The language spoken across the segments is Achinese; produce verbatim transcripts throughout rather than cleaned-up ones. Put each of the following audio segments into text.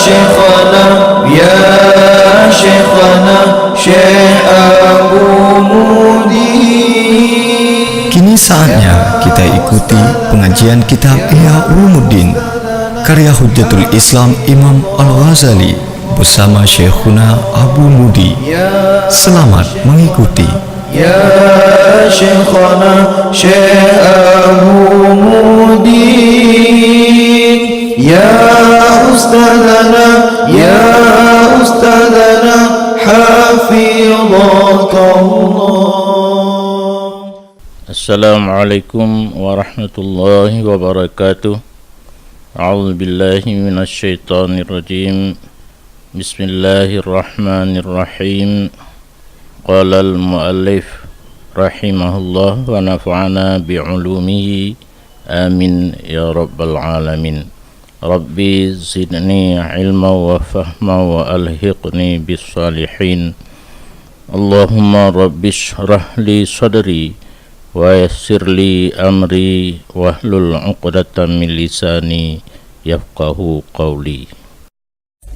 Syekhana, ya Syekhana, Syekh Abu Mudi. Kini saatnya kita ikuti pengajian kitab Ihya Ulumuddin, karya Hujjatul Islam Imam Al-Ghazali bersama Syekhuna Abu Mudi. Selamat mengikuti. Ya Syekhana, Syekh Abu Mudi. Ya Ustadzana, ya Ustadzana, hafizakallah. Assalamualaikum warahmatullahi wabarakatuh. A'udzubillahi minasyaitonirrajim. Bismillahirrahmanirrahim. Qalal muallif rahimahullah wa nafa'ana bi ulumihi. Amin ya rabbal alamin. Rabbi zidni ilma wa fahma wa alhiqni bis salihin. Allahumma rabbi shrah li sadri wa yassir li amri wahlul 'uqdatam min lisani yafqahu qawli.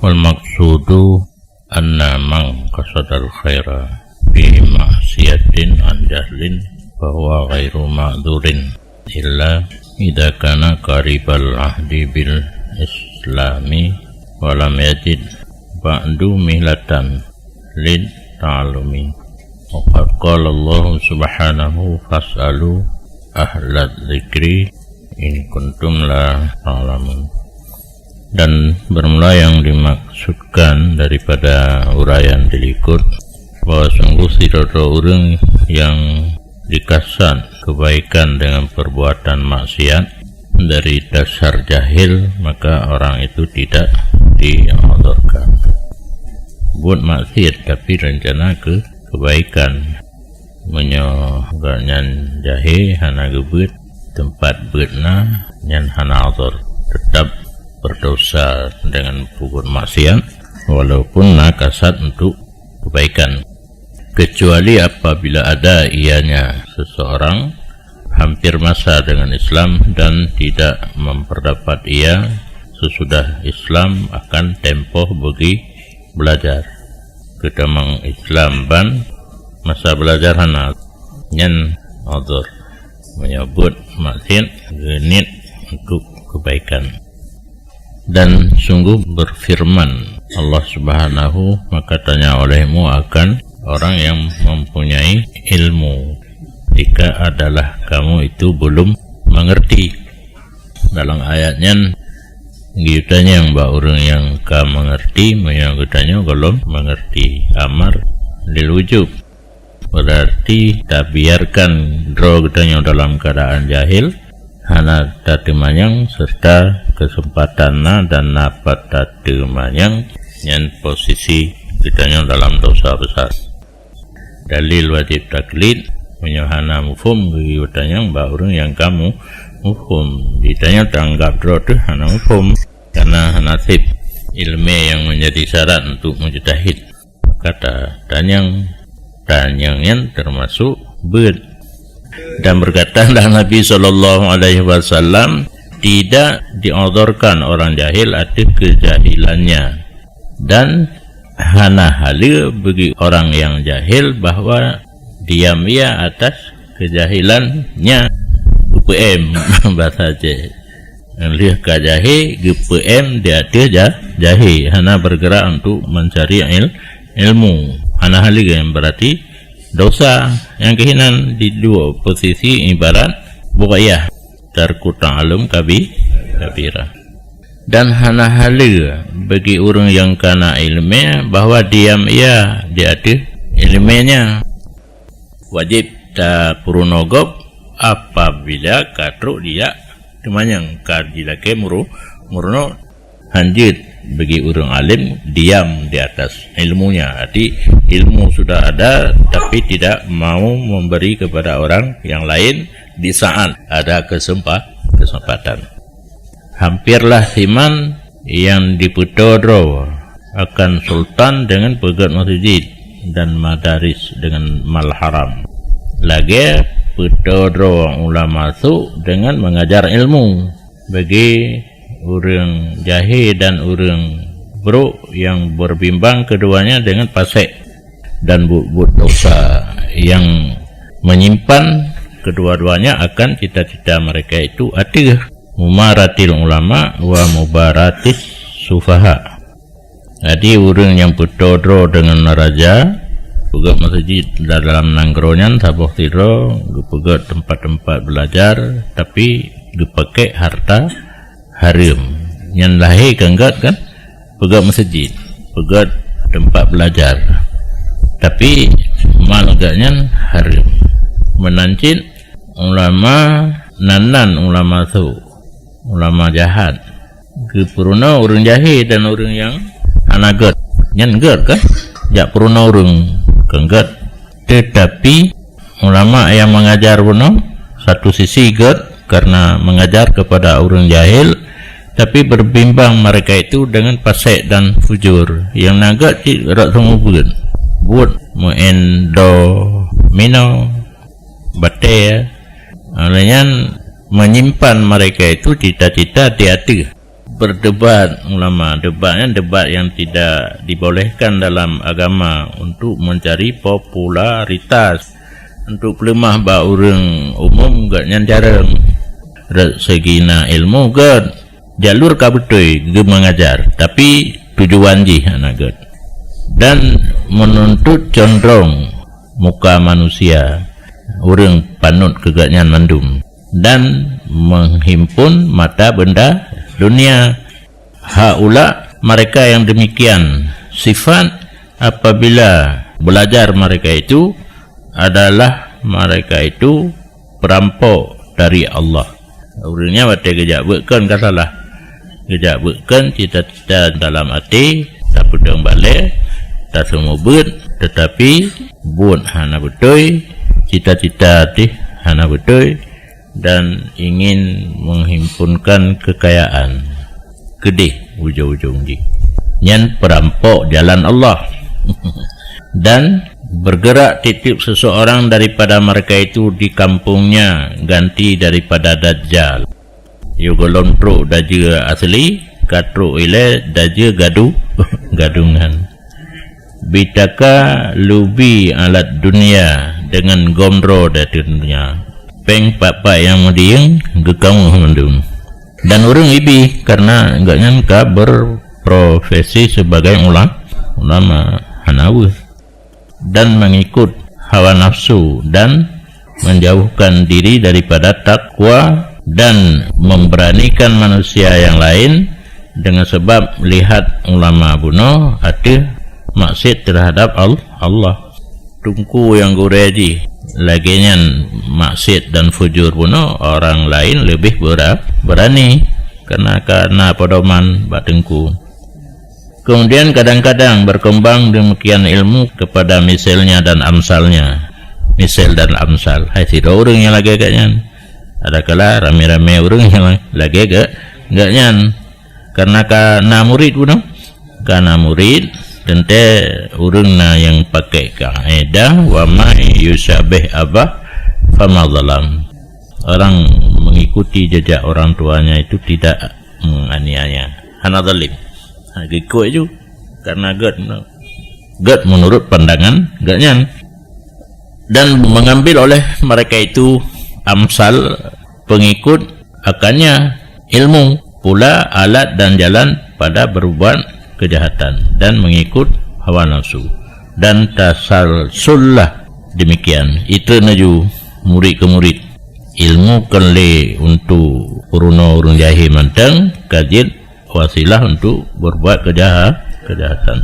Wal maqsudu anna man qasadal khaira fi ma'siyatin an jahlin fahuwa ghairu ma'dzurin illa idza kana qaribal ahdi bil islami wa lam yajid ba'du mihlatan lid ta'allumi. Wa qad qala Allah subhanahu, "Fas'alu ahlad dzikri in kuntum la ta'lamun." Dan bermula yang dimaksudkan daripada uraian di likot, bahwa sungguh sidroe-droe ureuëng yang dikasat kebaikan dengan perbuatan maksiat dari dasar jahil, maka orang itu tidak diodorkan. Buet maksiat tapi rencana ke kebaikan. Meunyoe gobnyan jahé hana geubeuet teumpat beuet na, nyan hana odor, teutap berdosa dengan peubuet maksiat, walaupun na kasat untuk kebaikan. Kecuali apabila ada ianya seseorang hampir masa dengan Islam dan tidak memperdapat ia sesudah Islam akan tempoh bagi belajar. Geutamong Islam ban masa belajar hana, nyan odor. Meunyoe buet maksiat geuniet untuk kebaikan. Dan sungguh berfirman Allah Subhanahu, "Maka tanya olehmu akan orang yang mempunyai ilmu, jika adalah kamu itu belum mengerti." Dalam ayat nyan, geutanyong bak ureuëng nyang ka mengerti, meunyoe geutanyoe gohlom mengerti, amar lil wujub. Berarti tabiarkan droe geutanyoe dalam keadaan jahil, hana tateumanyong, serta keuseumpatan na dan na pat tateumanyong, nyan posisi geutanyoe dalam dosa besar. Dalil wajib taklid, meunyoe hana muphom geutanyong bak ureuëng nyang ka mu-, muphom. Geutanyoe taanggab droe teuh hana muphom, karena hana seb ilmu nyang menjadi syarat untuk mujtahid. Maka ta-, tanyong, tanyong nyan termasuk beuet. Dan berkatalah Nabi sallallahu alaihi wasallam, "Tidak diodorkan orang jahil ateueh kejahilannya." Dan hana haleue bagi orang yang jahil bahwa diam ia atas kejahilannya. Geupeuem bahasa Aceh. Lheueh ka jahé, geupeuem di ateueh ja-, jahé, hana bergerak untuk mencari il-, ilmu. Hana haleue, berarti dosa. Nyang keuh inan di dua posisi ibarat buqyah, tarku ta'allum kabi-, kabirah. Dan hana haleue bagi ureuëng nyang kana iéleumé bahwa diam ia di ateueh iéleuménya. Wajéb tapeurunoe gob apabila ka trok jijak teumanyong, ka jilakée muru-, meurunoe. Hanjeuet bagi ureuëng alim diam di atas ilmunya. Arti ilmu sudah ada, tapi tidak mau memberi kepada orang yang lain di saat ada kesempa-, kesempatan. Hampirlah siman nyang dipeutoe droe akan sultan dengan peugét masjid dan madaris dengan mal haram, lagée peutoe droe ulama su dengan mengajar ilmu. Bagi ureuëng jahé dan ureuëng buruk yang berbimbang keduanya dengan fasik dan buet-buet dosa yang menyimpan kedua-duanya akan cita-cita mereka itu ateuh mumaratil ulama wa mubaratis sufaha. Jadi, ureuëng nyang peutoe droe deungon raja, peugét meuseujid dalam nanggroe nyan saboh sidroe, geupeugét teumpat-teumpat beulajar, tapi geupakék harta hareuem. Nyan lahé keu gét kan? Peugét meuseujid, peugét teumpat beulajar. Tapi mal gét nyan hareuem. Meunan cit ulama nan-nan ulama su, ulama jahat. Geupeurunoe ureuëng jahé dan ureuëng nyang hana gét. Nyan gét kan? Jak peurunoe ureuëng keu gét. Tetapi ulama yang mengajar bunoe, satu sisi gét karena mengajar kepada ureuëng jahil, tapi berbimbang mereka itu dengan fasik dan fujur. Nyang na gét cit rot seumeubeuet. Buet meuendo mino, batée. Oleh nyan menyimpan mereka itu cita-cita di ateuh. Berdebat ulama, debat nyan debat yang tidak dibolehkan dalam agama untuk mencari popularitas, untuk peuleumah bak ureuëng umum gét nyan jareueng. Rot segi na ilmu gét, jalur ka beutôi geumeungajar, tapi tujuan jih hana gét. Dan menuntut condrong muka manusia, ureuëng panut keu gét nyan mandum, dan menghimpun mata benda dunia. Haula, mereka yang demikian sifat, apabila belajar mereka itu adalah mereka itu perampok dari Allah. Ureuëng nyan watée geujak beuet kon ka salah. Geujak beuet kon cita-cita dalam até, tapeudong balée, taseumeubeuet, tetapi buet hana beutôi, cita-cita tih hana beutôi, dan ingin menghimpunkan kekayaan. Keudeh ujong-ujong jih. Nyan perampok jalan Allah. Dan bergerak tiep-tiep seseorang daripada mereka itu di kampungnya ganti daripada Dajjal. Yôh gohlom trok Dajjal asli, ka trok ilée Dajjal gadu-, gadungan. Bitaka lubi alat dunia dengan gomdro dari dunia. Péng pat-pat nyang meudiyeueng geukamoe mandum. Dan ureuëng ibi karena gobnyan ka berprofesi sebagai ula-, ulama hana weueh. Dan mengikut hawa nafsu dan menjauhkan diri daripada takwa dan memberanikan manusia yang lain dengan sebab lihat ulama bunoe ateueh maksiat terhadap Al-, Allah. Teungku nyang gurée jih lagée nyan maksiat dan fujur bunoe, orang lain lebih bera-, berani karena ka na pedoman bak teungku. Kemudian kadang-kadang berkembang demikian ilmu kepada misalnya dan amsalnya. Misal dan amsal. Hai sidroe ureuëng nyang lagée gobnyan. Adakala ramé-ramé ureuëng nyang lagée gobnyan. Karena ka na murid bunoe. Ka na murid, teuntée ureuëng na nyang pakai kaedah, "Wa may yusyabih abah fama zalam." Orang mengikuti jejak orang tuanya itu tidak menganiaya. Hana zalim. Ha, geukot ju. Karena gét, gét menurut pandangan gobnyan. Dan mengambil oleh mereka itu amsal pengikut akannya ilmu, pula alat dan jalan pada berbuat kejahatan dan mengikut hawa nafsu. Dan tasalsullah demikian, itu laju murid ke murid. Ilmu kon lé untuk peurunoe ureuëng jahé mantong, ka jeuet wasilah untuk berbuat kejaha-, kejahatan.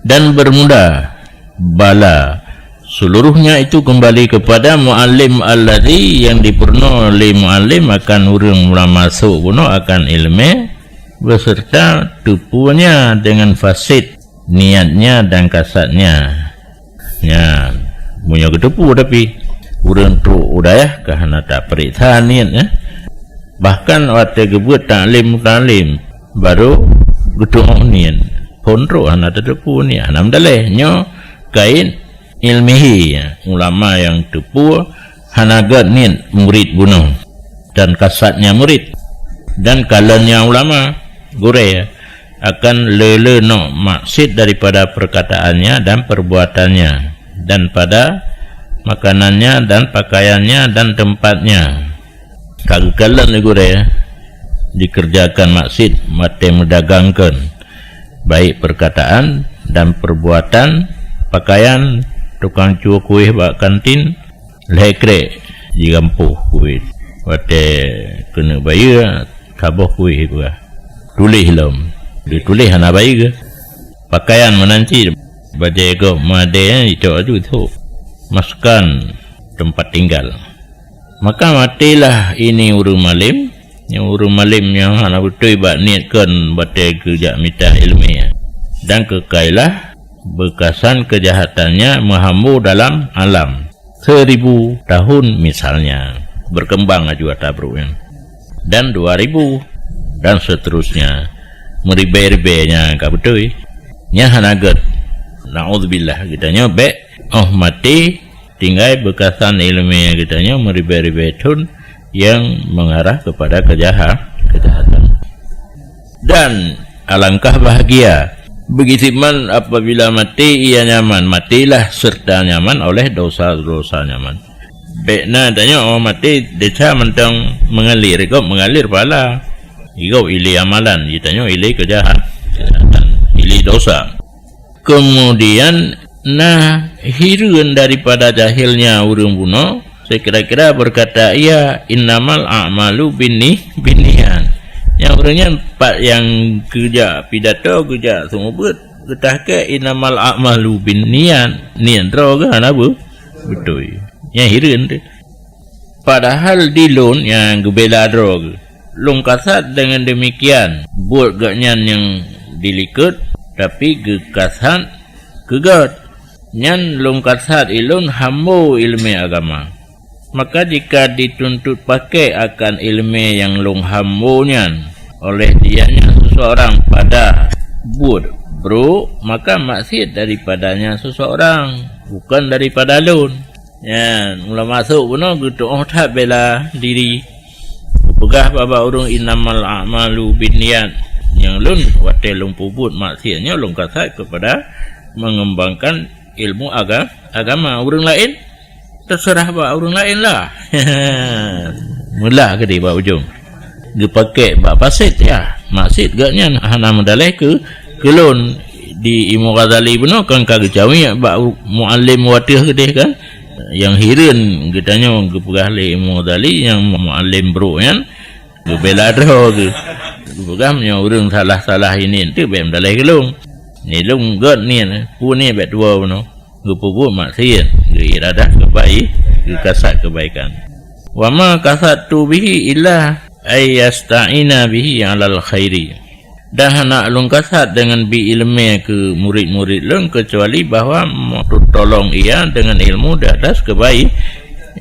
Dan bermula bala, seluruhnya itu kembali kepada muallim alladzi, yang dipeurunoe lé muallim akan ureuëng mula masuk bunoe akan ilmu, beserta teupunya dengan fasid niatnya dan kasadnya. Nyan, meunyoe geuteupu tapi ureuëng trok u dayah ka hana tapeuriksa niet nyan. Bahkan watée geubeuet taklim-taklim, barô geutu'oh niet. Phon trok hana tateupeue niet, hana meudaléh. Nyoe kait ilmihi, ulama nyang teupeue hana gét niet murid bunoe dan kasadnya murid dan kalonnya ulama, gurée. akan le-le nok maksiat daripada perkataannya dan perbuatannya, dan pada makanannya dan pakaiannya dan tempatnya. Ka geukalon lé gurée, dikerjakan maksiat watée meudagangkan, baik perkataan dan perbuatan, pakaian, tukang cue kueh bak kantin, lhée krek jigampôh kueh, watée keuneuk bayeue, saboh kueh peugah, tuléh lom, dituléh hana bayeue. Pakaian meunan cit, bajée gob meudée jicok aju thok. Maskan, tempat tinggal. Maka matélah ini ureuëng malém, nyang ureuëng malém nyang hana beutôi bak niet kon batée geujak mita iéleumé, dan keukailah beukasan keujahatannya meuhambo dalam alam, seribu tahun misalnya, berkembang aju ata brok nyan, dan dua ribu, dan seterusnya, meuribée-ribée nyang ka beutôi. Nyan hana gét. Naudzubillah, geutanyoe bék óh maté tinggai beukasan iéleumé geutanyoe meuribée-ribée thon nyang mengarah kepada keujaha-, keujahatan. Dan alangkah bahagia bagi si man apabila maté ia nyaman, matélah serta nyaman oleh dosa-dosa nyaman. Bék na tanyoe óh maté desya mantong mengalir, gob mengalir pahala. Gob ilée amalan, geutanyoe ilée keujahat-, keujahatan, ilée dosa. Kemudian na hireuen daripada jahilnya ureuëng bunoe, seukira-kira berkata ia, "Innamal a'malu binni-, binniyat." Nyang ureuëng nyan pat nyang geujak pidato, geujak seumeubeuet, geutahkée, "Innamal a'malu binniyat." Niet droe geuh hana beu-, beutôi. Nyan hireuen teuh. Padahal di lôn nyang geubela droe geuh, lôn kasat deungon deumikian buet geuhnyan nyang dilikot, tapi geukasat keu gét. Nyan lôn kasat ilôn hambo iéleumé agama. Maka jika dituntut pakai akan iéleumé nyang lôn hambo nyan oleh dia nyan seseorang pada buet brok, maka maksiat daripadanya seseorang, bukan daripada lôn. Nyan, mula masôk bunoe geutuoh that bela diri. Geupeugah bak-bak ureuëng, "Innamal a'malu binniyat." Nyang lôn watée lôn peubuet maksiat nyoe lôn kasat keupada mengembangkan ilmu aga-, agama. Ureuëng laén, teuseurah bak ureuëng laén lah. Meulah keudeh bak ujong. Geupakék bak pasék, ya. Maksud geuhnyan hana meudaleh keu, keu lôn. Di Imam Ghazali bunoe kan ka geucawiek bak u-, mualem wateuh keudeh kan. Nyang hireuen geutanyoe geupeugah lé Imam Ghazali nyang mualem brok nyan geubela droe geuh. Geupeugah meunyoe ureuëng salah-salah ini teuh bék meudaleh keu lôn. Ni lôn gét ni, peue ni bék tuwoe bunoe. Geupeubuet maksiat, geuiradah keubai-, geukasat keubaikan. "Wa ma qasadtu bihi illa ay yasta'ina bihi 'alal khairi." Dan hana lôn kasat deungon bi iéleumé keu murit-murit lôn keucuali bahwa meutulông ia deungon ilmu di atas keubai-,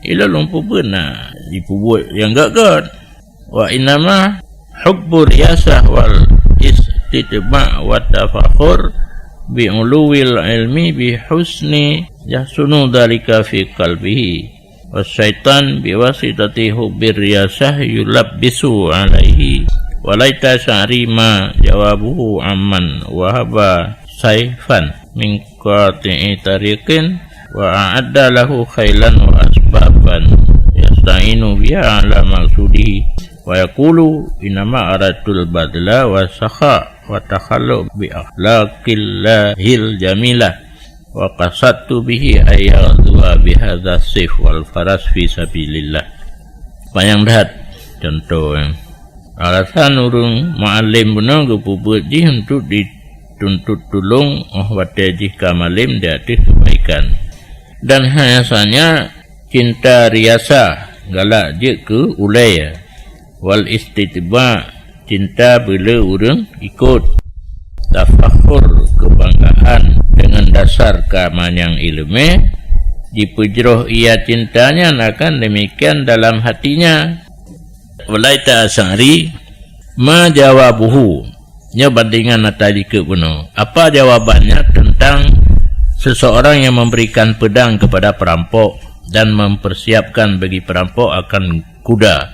ilôn lôn peubuet na jipeubuet nyang gét-gét. "Wa innama hubbu riyasah wal istitba' wa tafakhur bi uluwil ilmi bi husni yahsunu dzalika fi qalbihi. Wa syaitan bi wasitati hubbir riyasah yulabbisu alaihi. Wa laita sya'ri ma jawabuhu amman wahaba saifan min qati'i tariqin wa a'adda lahu khailan wa asbaban yasta'inu biha ala maqsudihi. Wa yaqulu, innama aradtul badla wa sakha wa takhallu bi akhlaqillahil jamilah. Wa qasadtu bihi ay yaghzuwa bihadza sif wal faras fi sabilillah." Panyang that contoh, eh. Alasan ureuëng mualem bunoe geupeubuet jih untuk dituntut tulông óh watée jih ka malem di ateueh keubaikan. Dan hanya sanya cinta riasa, galak jeuet keu ulée, wal istitba', cinta beule ureuëng ikot, tafakhur, keubanggaan deungon dasar ka manyang iéleumé, jipeujroh ia cinta nyan akan deumikian dalam hatinya. Wa laita sya'ri ma jawabuhu. Nyoe bandingan ata jikeue bunoe. Apa jawabannya tentang seseorang yang memberikan pedang kepada perampok dan mempersiapkan bagi perampok akan kuda,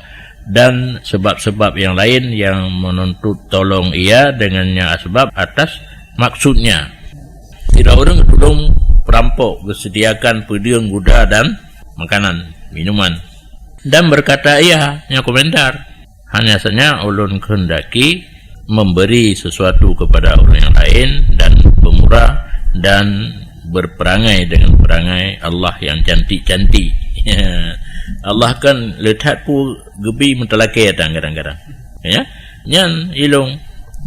dan sebab-sebab yang lain yang menuntut tolong ia dengannya asbab atas maksudnya. Sidroe ureuëng geutulông peurampok, geusediakan peudeueng, guda dan makanan, minuman. Dan berkata ia, nyoe komentar, "Hanya saja ulôn kehendaki memberi sesuatu kepada orang yang lain dan pemurah dan berperangai dengan perangai Allah yang cantik-cantik." Allah kan le that peue geubi meutalakée tan kadang-kadang. Ya, nyan ilông,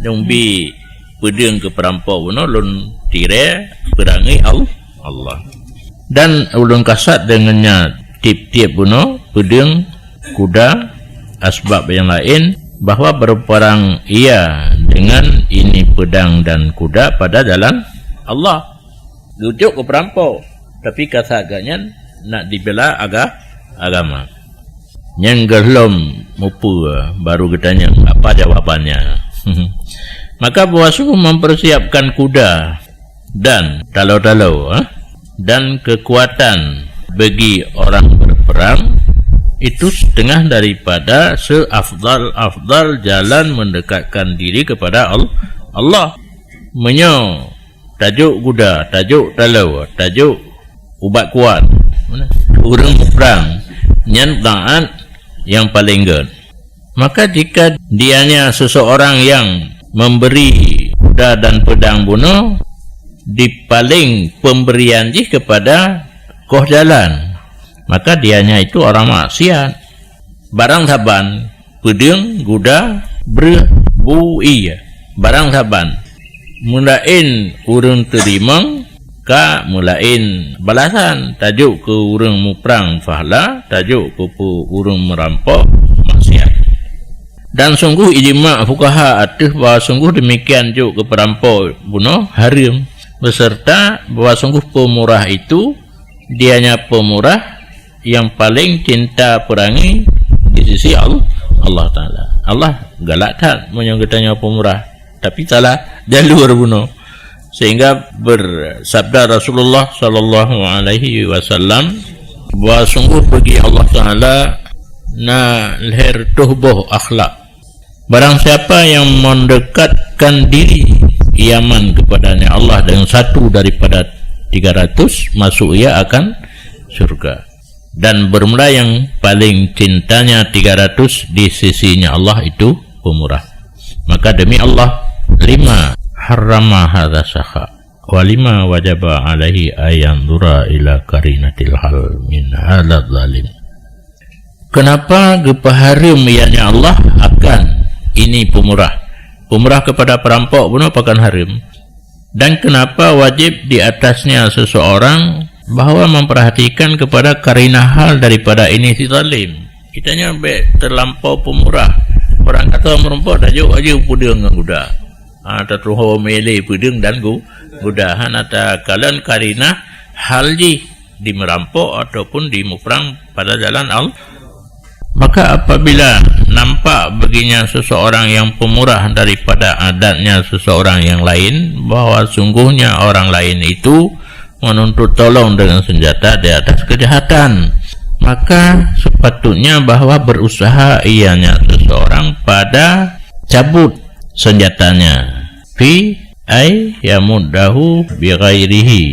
lông bi peudeueng keu peurampok bunoe lôn tirée perangai Al-, Allah. Dan ulôn kasat deungon nyan tieb-tieb bunoe peudeueng, kuda, asbab yang lain, bahwa berperang ia dengan ini pedang dan kuda pada jalan Allah. Geujok keu peurampok, tapi kasat geuh nyan nak dibela aga-, agama. Nyang gohlom mupeue baru geutanyong apa jawabannya. Maka bahwa sungguh mempersiapkan kuda dan talo-talo, eh, dan kekuatan bagi orang berperang itu setengah daripada seafdal-afdal jalan mendekatkan diri kepada Al-, Allah. Meunyoe tajok guda, tajok talo, tajok ubat kuat, ureuëng muprang, nyan taat nyang paleng gét. Maka jika dianya seseorang yang memberi kuda dan pedang bunoe, dipaling pemberian jih kepada koh jalan, maka dianya itu orang maksiat. Barang saban, peudeueng, guda, breueh, bu ie, barang saban. Meulaén ureuëng teurimong ka meulaén balasan, tajok keu ureuëng muprang fahla, tajok keu ureuëng meurampok maksiat. Dan sungguh ijma fukaha ateueh bahwa sungguh demikian jok keu peurampok bunoe hareuem, beserta bahwa sungguh pemurah itu dianya pemurah yang paling cinta perangi di sisi Allah, Allah Taala. Allah galak that meunyoe geutanyoe pemurah, tapi salah jalur bunoe. Sehingga bersabda Rasulullah sallallahu alaihi wasallam bahwa sungguh bagi Allah Taala na lhèe reutôh boh akhlak. Barang siapa yang mendekatkan diri iaman kepadanya Allah dengan satu daripada tiga ratus, masuk ia akan syurga. Dan bermula yang paling cintanya tiga ratus di sisinya Allah itu pemurah. Maka demi Allah, lima harrama hadza sakha, wa lima wajaba alaihi ayanzura ila karinatil hal min hadzal zalim. Kenapa geupahareuem ianya Allah akan ini pemurah? Pemurah kepada perampok bunoe pakon hareuem? Dan kenapa wajib di atasnya seseorang bahwa memperhatikan kepada karinah hal daripada ini si zalim? Kita nyoe bèk terlampau pemurah. Orang kata meurampok, tajok aja peudeueng ngon guda. Ha, tatuho mele peudeueng dan gu-, guda. Hana takalon karinah hal jih di meurampok ataupun di muprang pada jalan Allah. Maka apabila nampak baginya seseorang yang pemurah daripada adatnya seseorang yang lain, bahwa sungguhnya orang lain itu menuntut tolong dengan senjata di atas kejahatan, maka sepatutnya bahwa berusaha ianya seseorang pada cabut senjatanya. Fi ay yamuddahu bi ghairihi.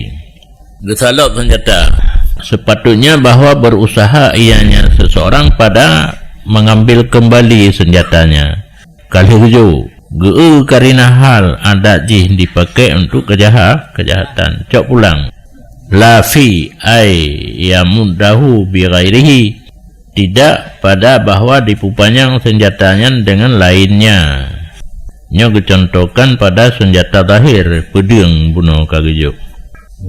Geusalôb senjata. Sepatutnya bahwa berusaha ianya seseorang pada mengambil kembali senjatanya. Ka lheueh geujok, geu-eu karinah hal adat jih dipakai untuk kejaha-, kejahatan. Cok pulang. La fi ay yamuddahu bi ghairihi. Tidak pada bahwa dipupanyang senjata nyan dengan lainnya. Nyoe geucontohkan pada senjata zahir, peudeueng bunoe ka geujok.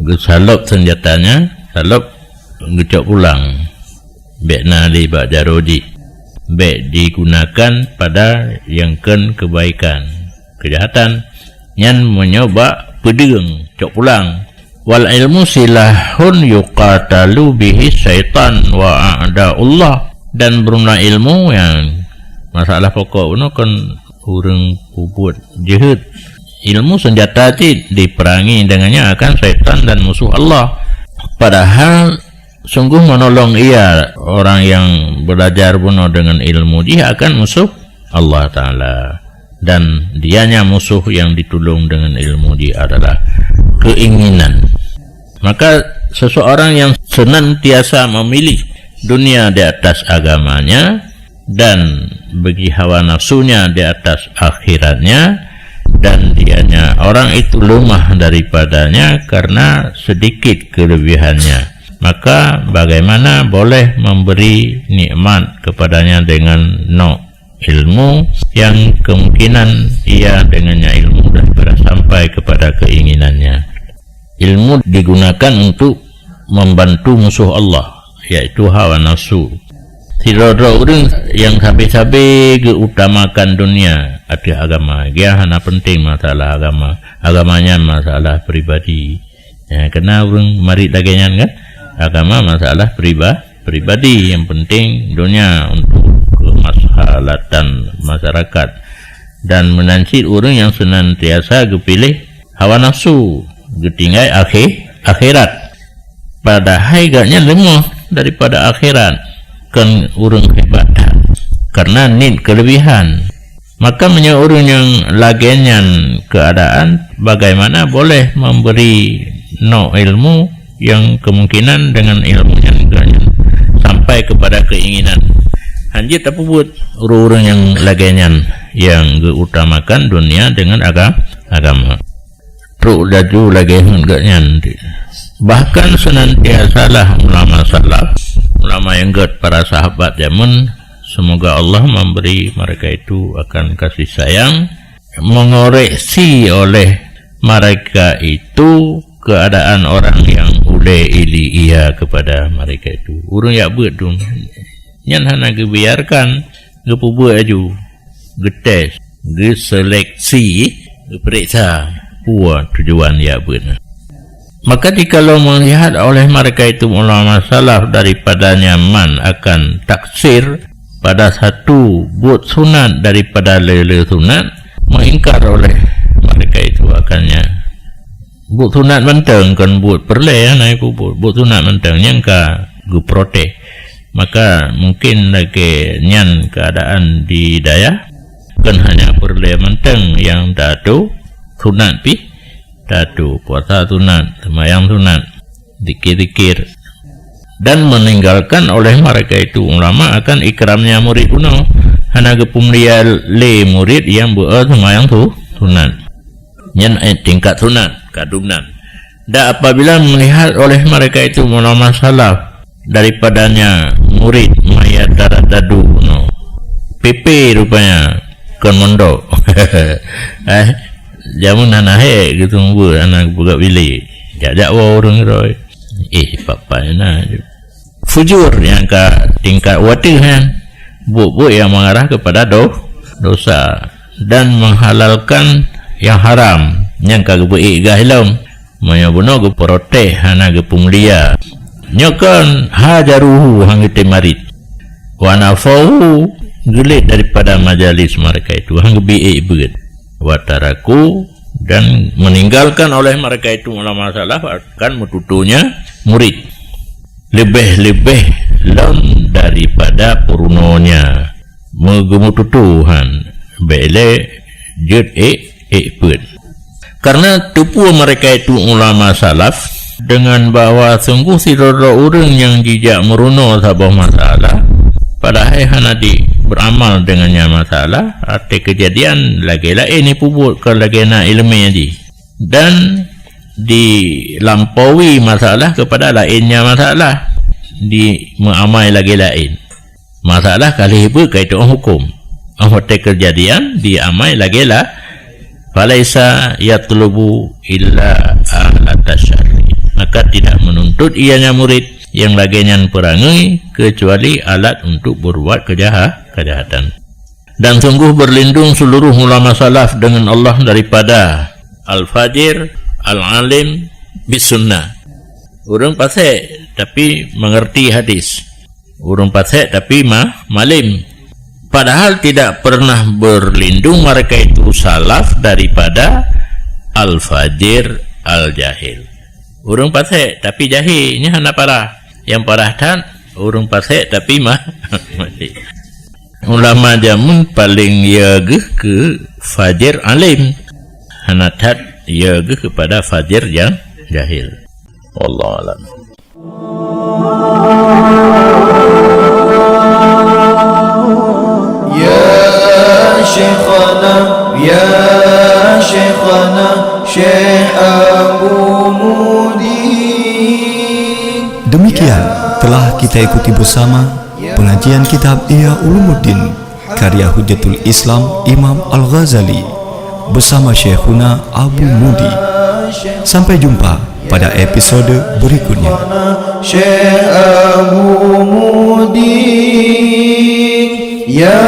Geusalôb senjata nyan, salôb geucok pulang. Bèk na lé bak jaroe jih. Bèk digunakan pada nyang kheun keubaikan. Keujahatan nyan meunyoe bak peudeueng, cok pulang. Wal ilmu silahun yuqatalu bihi syaitan wa a'daullah. Dan beureumoh ilmu nyang masalah pokok bunoe kon ureuëng peubuet jeuhet. Ilmu senjata cit diperangi dengannya akan syaitan dan musuh Allah. Padahal Sungguh menolong ia orang yang belajar bunoe dengan ilmu jih akan musuh Allah Ta'ala. Dan dianya musuh yang ditulung dengan ilmu jih adalah keinginan. Maka seseorang yang senantiasa memilih dunia di atas agamanya dan bagi hawa nafsunya di atas akhiratnya, dan dianya orang itu lemah daripadanya karena sedikit kelebihannya, maka bagaimana boleh memberi nikmat kepadanya dengan nok ilmu yang kemungkinan ia dengannya ilmu daripada sampai kepada keinginannya? Ilmu digunakan untuk membantu musuh Allah, yaitu hawa nafsu. Sidroe-droe ureuëng nyang sabe-sabe geuutamakan dunia ateueh agama, dia hana penting masalah agama. Agama nyan masalah pribadi. Ya, kena ureuëng marit lagée nyan kan? Agama masalah priba-, pribadi, yang penting dunia untuk kemaslahatan masyarakat. Dan meunan cit ureuëng nyang senantiasa geupiléh hawa nafsu, geutinggai akhé-, akhirat. Padahai gobnyan leumoh daripada akhirat, kon ureuëng hebat that, karena niet keulebihan. Maka meunyoe ureuëng nyang lagée nyan keuadaan, bagaimana boleh memberi nok ilmu yang kemungkinan dengan ilmu nyan gobnyan sampai kepada keinginan? Hanjeuet tapeubuet ureuëng-ureuëng nyang lagée nyan, yang geuutamakan dunia dengan aga-, agama. Trok laju lagée nyan gobnyan. Bahkan senantiasalah ulama salaf, ulama nyang gét para sahabat jameun, semoga Allah memberi mereka itu akan kasih sayang, mengoreksi oleh mereka itu keadaan orang yang ulée ili ia kepada mereka itu. Ureuëng jak beuet tu, nyan hana geubiarkan, geupeubuet laju, geutes, geuseleksi, geupeuriksa peue tujuan jak beuet nyan. Maka jikalau melihat oleh mereka itu ulama salaf daripada nyaman akan taksir pada satu buet sunat daripada le-le sunat, mengingkar oleh mereka itu akannya. Buet sunat mantong, kon buet peureulée hana ipeubuet. Buet sunat mantong nyang ka geuprotes. Maka mungkin lagée nyan keadaan di dayah, kon hanya peureulée mantong nyang taatô, sunat pih taatô, puasa sunat, seumayang sunat, zikir-zikir. Dan meninggalkan oleh mereka itu ulama akan ikramnya murid bunoe, hana geupeumulia lé murid nyang beu-o seumayang su-, sunat. Nyan, eh, tingkat sunat, kadum nan. Dan apabila melihat oleh mereka itu ulama salaf daripadanya murid ma yataraddadu, no. P P rupanya, kon mondok. Eh, jameun hana hék geuteumeubeuet, hana geupeugah bilék. Jak-jak woe ureuëng roe. Eh, papa na. Fujur nyang ka tingkat wateuh nyan, buet-buet nyang mengarah kepada do-, dosa, dan menghalalkan nyang haram nyang ka geubeuék gah lom. Meunyoe bunoe geuprotes hana geupeumulia, nyoe kon hajaruhu, han geutem marit. Wa nafauhu, geulet daripada majalis mereka itu, han geubiék beuet. Wa taraku, dan meninggalkan oleh mereka itu ulama salaf akan meututonya murid. Leubeh-leubeh lom daripada peurunoe nyan meugeumeututô han, bék lé jeuet ék, ék peuet. Karena teupeu mereka itu ulama salaf dengan bahwa sungguh sidroe-droe ureuëng nyang jijak meurunoe saboh masalah, padahai hana di beramal dengannya masalah, até keujadian lagée laén ipeubuet kon lagée na iéleumé jih. Dan dilampaui masalah kepada laénnya masalah, dimeuamai lagée laén. Masalah ka lheueh beuet ka jitu'oh huköm. Óh watée keujadian diamai lagée la, falaisa yatlubu illa ahlata syarri. Maka tidak menuntut ianya murid yang lagée nyan peurangui kecuali alat untuk berbuat kejaha-, kejahatan. Dan sungguh berlindung seluruh ulama salaf dengan Allah daripada al-fajir, al-alim, bis sunnah. Ureuëng fasek tapi mengerti hadis. Ureuëng fasek tapi ma-, malem. Padahal tidak pernah berlindung mereka itu salaf daripada al-fajir, al-jahil. Ureuëng fasek tapi jahé, nyan hana parah. Nyang parah that, ureuëng pasék tapi mah maté. Ulama jameun paleng ya geuh keu fajir alim. Hana that ya geuh keupada fajir ja-, jahil. Wallahu a'lam. Ya Syekhana, ya Syekhana, Syekh Abu Mudi. Demikian telah kita ikuti bersama pengajian kitab Ihya Ulumuddin karya Hujjatul Islam Imam Al-Ghazali bersama Syekhuna Abu Mudi. Sampai jumpa pada episode berikutnya. Syekh Abu Mudi, ya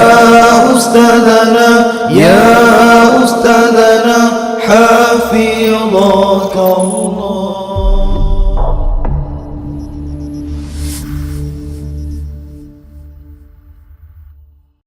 Ustadzana, ya Ustadzana, hafizakallah.